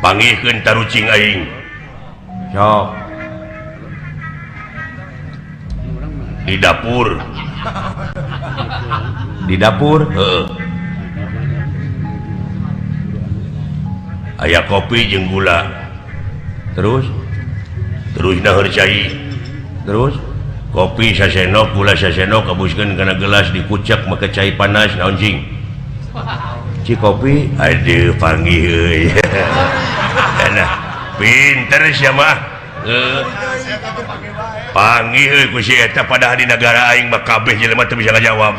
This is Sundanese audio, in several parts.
Pangihkeun tarucing aing. Sok. Di dapur. Di dapur? Heeh. Aya kopi jeung gula. Terus? Terus naheur cai. Terus? Kopi sasenok, gula sasenok kabuskeun kana gelas dikucek make cai panas naon cing? Ci kopi, aduh panggih euy. Nah, pinter sia mah. Panggih euy ku si eta padahal di nagara aing mah kabeh jelema teu bisa ngajawab.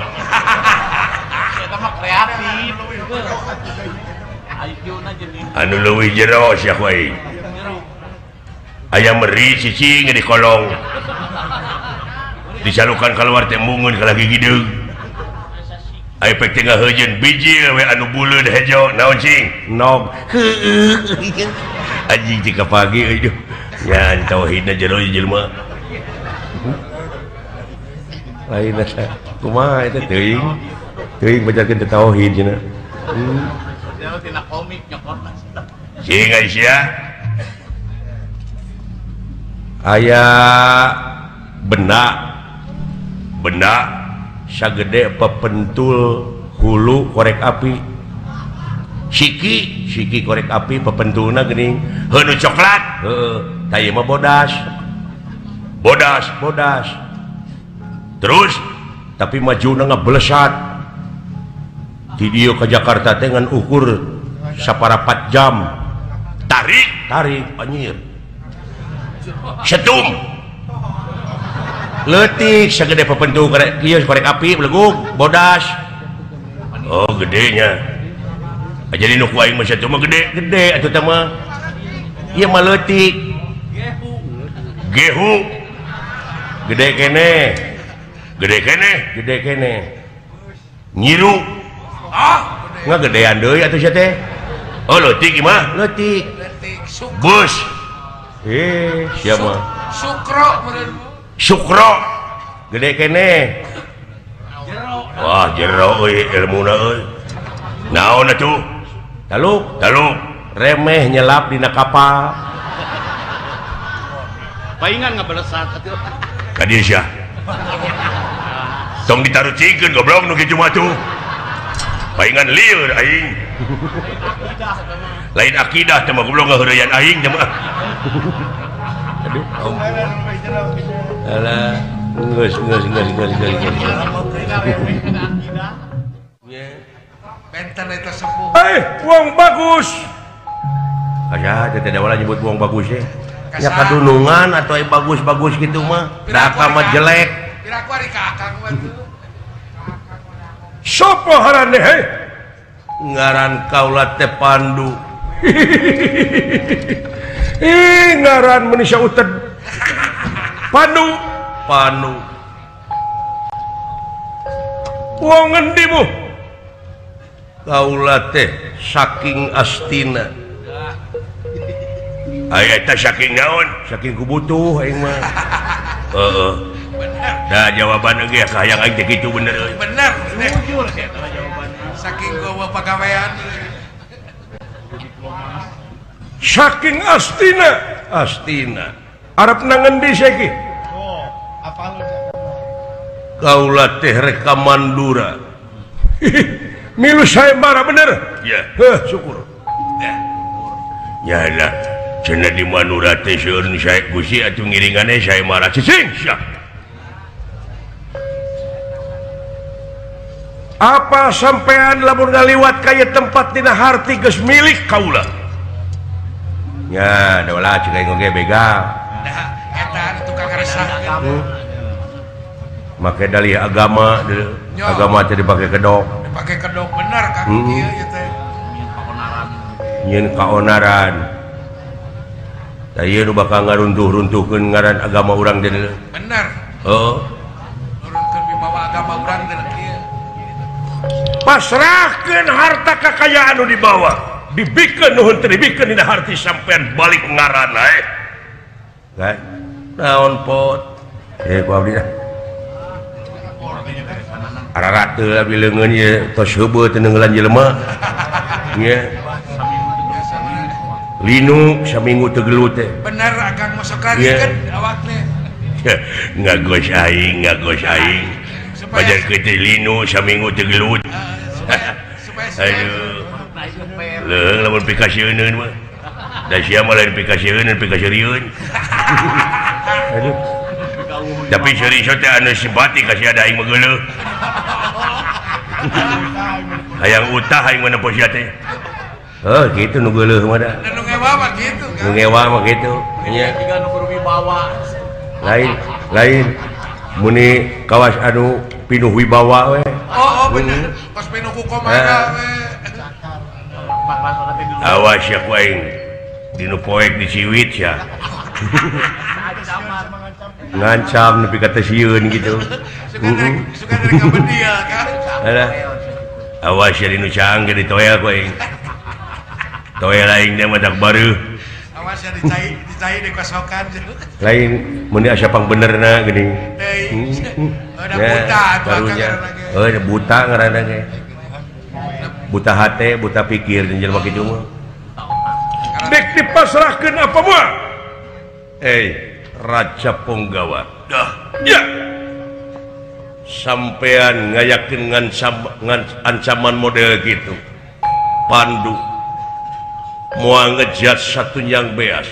Eta mah kreatif. Anu leuwih jero sia ku aing. Aya meri cicing di kolong. Dicalukan keluar teh mungun ka lagi gideung. Aya pek teh ngaheujeun bijil we anu buleud hejo naon cing? Nog. Heueuh. Anjing tika pagi euy duh. Nyan tauhidna jero jelema. Lain asa kumaha eta teuing. Teuing bacakeun teh tauhid cenah. Jero tina komik nyokotna. Cing ai sia. Aya benda benda sagede pepentul hulu korek api siki siki korek api pepentulna geuning heuh nu coklat heuh tah ieu mah bodas bodas bodas terus tapi majuna ngablesat di dieu ka Jakarta teh ngan ukur saparapat jam tarik tarik anjir setum leutik sagede pepentu korek ieu korek api belegug bodas oh gedenya jadi nu ku aing mah satu mah gede gede atuh teh mah ieu mah leutik gehu gede kene gede kene gede kene nyiru ah ngagedean deui atuh sia teh oh leutik ieu mah leutik bus siapa? Sukro meureun. Sukro. Gede kene. Wah, jero euy ilmuna euy. Naon atuh? Taluk, taluk. Remeh nyelap dina kapal. Paingan ngabalesat atuh. Ka dieu sia. Tong ditarucingkeun goblok nu kitu mah tuh. Paingan lieur aing. Lain akidah teh mah goblok ngaheureyan aing teh mah. Aduh, ampun. Alah, geus geus geus geus geus. Benten eta sepuh. Eh, wong bagus. Aya teh teh wala nyebut wong bagus ye. Ya kadunungan atau bagus-bagus gitu mah. Da mah jelek. Piraku ari ka akang mah tuh. Sopo harane heh? Ngaran kaula teh Pandu. Ih, ngaran manusia uted. Pandu, Pandu. Wong ngendi mu? Kaula teh saking astina. Aya eta saking naon? Saking kubutuh aing mah. Heeh. Bener. Nah, jawaban ge hayang aing teh kitu bener euy. Bener. Jujur eta jawaban. Saking gowa pagawean. Saking astina, astina. Arab na ngendi saiki? Oh, apal Kaula teh rek ka Mandura. Milu sayembara bener? Ya. Heuh, syukur. Ya lah, cenah di Mandura teh seueur nu sae Gusti atuh ngiringane sayembara cicing sia. Apa sampean lamun ngaliwat ka ieu tempat dina harti geus milik kaula? Ya, dola cek aing oge begal. Nah, eta tukang ngaresahkeun. Make dalih agama, agama teh dipake kedok. Dipake kedok bener Kang ieu ieu teh. Nyieun kaonaran. Tah ieu nu bakal ngaruntuh-runtuhkeun ngaran agama urang teh. Bener. Heeh. Nurunkeun wibawa agama urang teh kieu. Pasrahkeun harta kakayaan nu dibawa. Dibikeun nuhun teu dibikeun dina harti sampean balik ngaran ae. Kan? Naon pot? Ku abdi dah. Ararate abdi leungeun ye tos heubeut teu neungeulan jelema. Nya. Linu saminggu teu gelut teh. Bener akang masuk lagi kan awak teh. Ngagos aing, ngagos aing. Pajar teh linu saminggu teu gelut. Aduh. Leung lamun pikasieun mah. Da sia mah lain pikasieun, pikasieun. Aduh. Tapi serius teh anu simpati ka sia da aing mah geuleuh. Hayang utah aing mah nempo sia teh. Heuh kitu nu geuleuh mah da. Nu ngewa mah kitu kan. Nu ngewa mah kitu. Nya jiga nu berwibawa. Lain lain muni kawas anu pinuh wibawa we. Oh, oh bener. Kos pinuh ku kumaha we. Awas ya ku aing. Dinu poek diciwit sia. Ngancam nepi ka teu sieun kitu. Suka dari kabedieu kan. Alah. Awas ya dinu caang ge ditoel ku aing. Toel aing teh mah dak bareuh. Awas ya dicai dicai dikosokan. Lain mun asa pangbenerna geuning. Udah buta atuh akang ngaranna ge. Heuh buta ngaranna ge. Buta hate, buta pikir jeung jelema kitu mah. Dek dipasrahkeun apa moal? Raja Punggawa. Dah. Ya. Sampean ngayakeun ancaman model gitu. Pandu moal ngejat satunjang beas.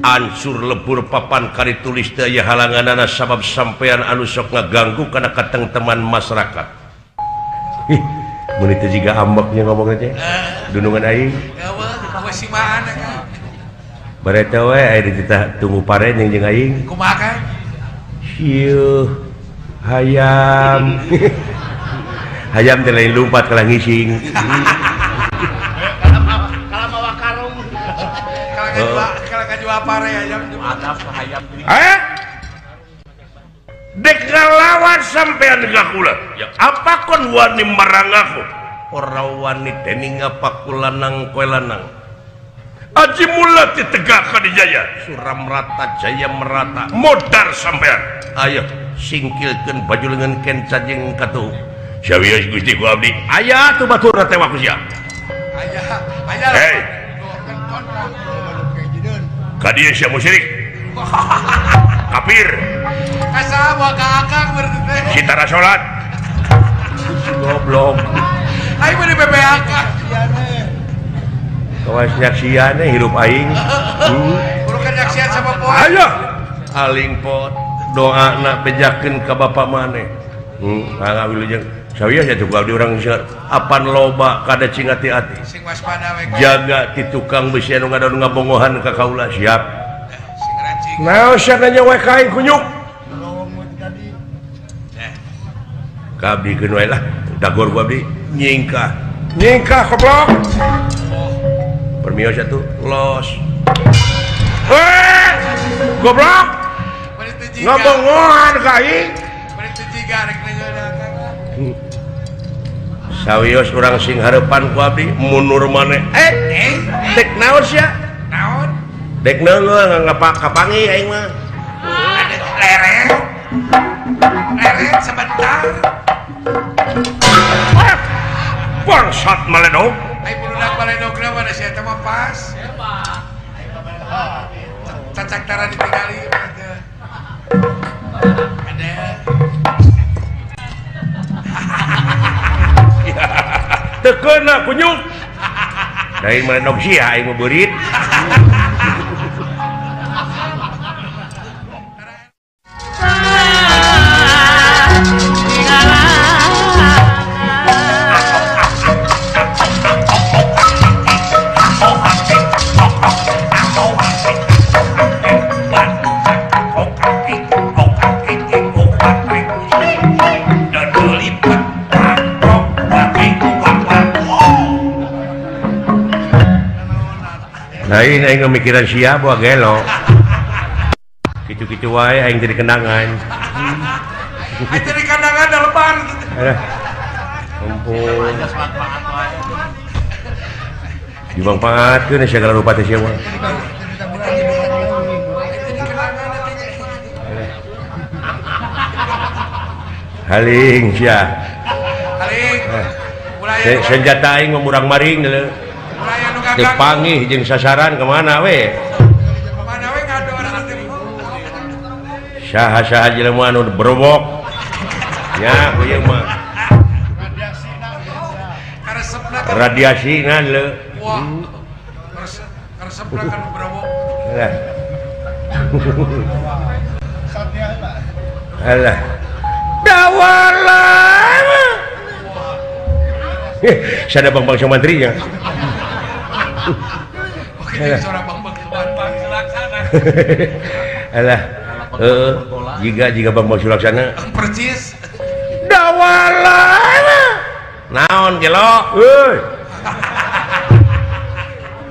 Ansur lebur papan kari tulis teu aya halanganana sabab sampean anu sok ngaganggu kana katengteman masyarakat. Ih, mun teu jiga ambeknya ngomongna teh. Dunungan aing. Bareta we aya dititah tunggu pare jeung aing. Kumaha kan? Sieuh hayam. Hayam teh lain lumpat kalah ngising. Kalah mawa karung. Kalah kajual pare hayam. Adab hayam. Eh? Dek ngalawan sampean ka kula. Ya apa kon wani marang aku? Ora wani dening apa kulanang kowe lanang. Aji mula ditegak Kadijaya suram rata jaya merata modar sampean. Ayo singkilkeun baju leungeun kenca jeung katuhu. Sawios Gusti ku abdi. Aya tuh baturna teh waku sia. Aya, aya. Hei. Ka dieu sia musyrik. Kafir. Kasaha moal ka akang berarti teh. Si tara salat. Goblok. Aing mah di PPAK. Kawas nyaksian hirup aing. Bukan nyaksian sama poe. Ayo. Aling pot doana bejakeun ka bapa maneh. Mangga wilujeng. Sawios atuh ku abdi urang seueur. Apan loba kada cing hati-hati. Sing waspada we. Jaga ti tukang besi anu ngadon ngabongohan ka kaula siap. Sing racing. Naon sia nanya we ka aing kunyuk. Ka abdi keun we lah. Dagor ku abdi nyingkah. Nyingkah goblok. Permios satu los. Goblok. Ngobongohan ka aing. Sawios urang sing hareupan ku abdi mundur maneh. Dek naon sia? Naon? Dek naon kapangi aing mah. Leret. Leret sebentar. Bangsat maledog. Ai bulunak maledogna mah da sia teh mah pas. Cacak tara ditingali mah teh. Ada. Teu keuna kunyuk. Lain maledog sia aing mah beurit. Lain aing mikiran sia buah gelo. Kitu-kitu wae aing jadi kenangan. Aing jadi kenangan da lebar gitu. Ampun. Dimangpaatkeun segala rupa teh sia mah. Haling sia. Haling. Senjata aing murang maring leuh. Teu panggih jeung sasaran kemana we? Kemana we ngador teh. Saha-saha jelema anu berobok. Nya ieu mah. Radiasina leuh. Wah. Karesepna kan berobok. Alah. Alah. Dawala. Sada Bang-Bang Sumantrinya. Oke, suara Bang-Bang Sulaksana. Alah. Heeh, jiga Bang-Bang Sulaksana. Percis. Dawala. Naon gelo? Euy.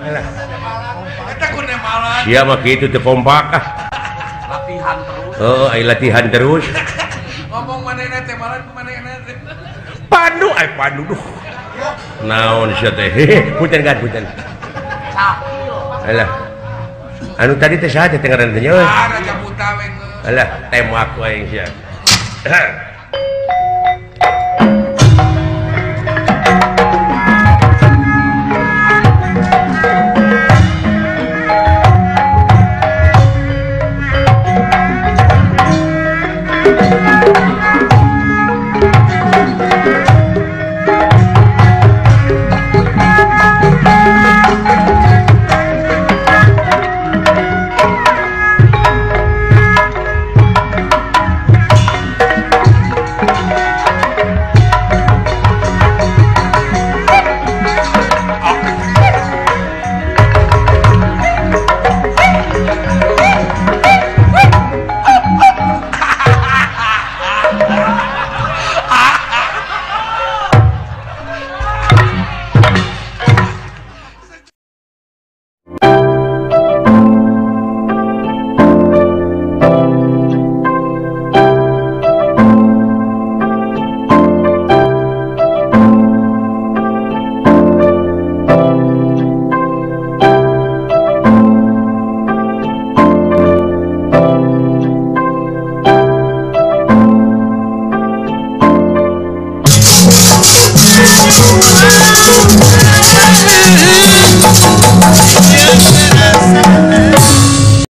Alah. Eta ku nemalan. Sia mah kitu teu kompak ah. Latihan terus. Heeh, ai latihan terus. Ngomong manehna teh malan ku manehna teh. Pandu ai pandu duh. Naon sia teh? Punten kan punten. Alah. Anu tadi teh saha teh ngaranna teh nya euy? Ah, Raja Buta we geus. Alah, tembak wae sia. Thank you.